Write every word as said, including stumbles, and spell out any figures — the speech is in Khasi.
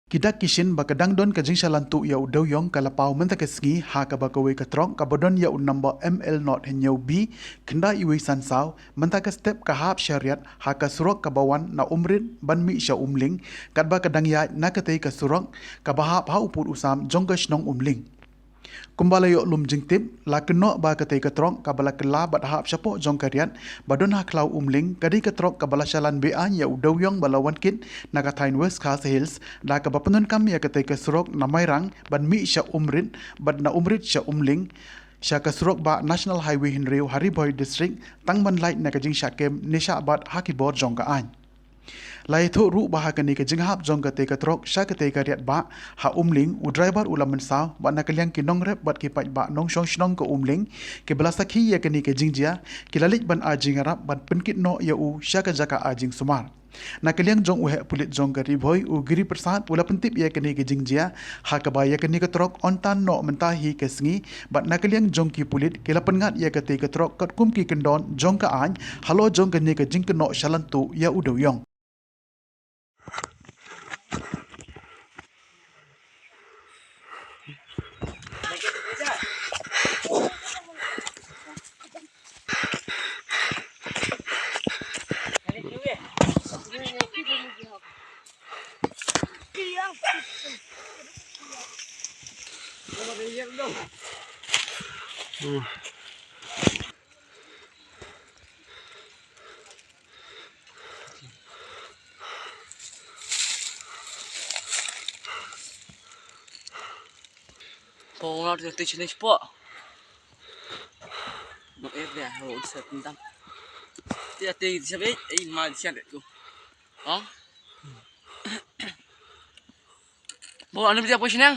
Ki dak ki shin ba ka dang don ka jingshalan tuh ïa u dewiong ka la paw mynta ka sngi ha kaba kawei ka trok kaba don ïa u number M L not hynñiew B khyndai wei san saw mynta ka step ka hap sha riat ha ka surok kaba wan na Umrit ban mih sha Umling, katba ka dang ïaid na katei ka surok kaba hap ha u pud u sam jong ka shnong Umling. Kumba la ïoh lum jingtip, la kynnoh ba katei ka trok kaba la kylla bad hap shapoh jong ka riat ba don ha khlaw Umling ka dei ka trok kaba la shalan be-aiñ ïa u dewiong ba la wan kit na ka thaiñ West Khasi Hills, da kaba pyndonkam ïa katei ka surok na Mairang ban mih sha Umrit bad na Umrit sha Umling, sha ka surok bah National Highway hynriew ha Ri Bhoi District, tang ban lait na ka jingshah kem ne shah bat ha ki bor jong ka aiñ. La ïathuh ruh ba ha kane ka jinghap jong katei ka trok sha katei ka riat bah ha Umling, u driver u la mynsaw bad na ka liang ki nongrep bad ki paidbah nongshong shnong ka Umling kiba la sakhi ïa kane ka jingjia ki la leit ban ai jingïarap ban pynkit noh ïa u sha ka jaka ai jingsumar. Na ka liang jong u heh pulit jong ka Ri Bhoi, u Giri Prasad, u la pyntip ïa kane ka jingjia ha kaba ïa kane ka trok yn tan noh mynta hi ka sngi, bad na ka liang jong ki pulit ki la pynngat ïa katei ka trok katkum ki kyndon jong ka aiñ halor jong kane ka jingkynnoh shalan tuh ïa u dewiong. Pong lar te te chini spot. No, eh, dia, oh, sa tentang. Dia, te, sa, eh, eh, mal sian tu. Ha? Bo, anu dia, pos nang.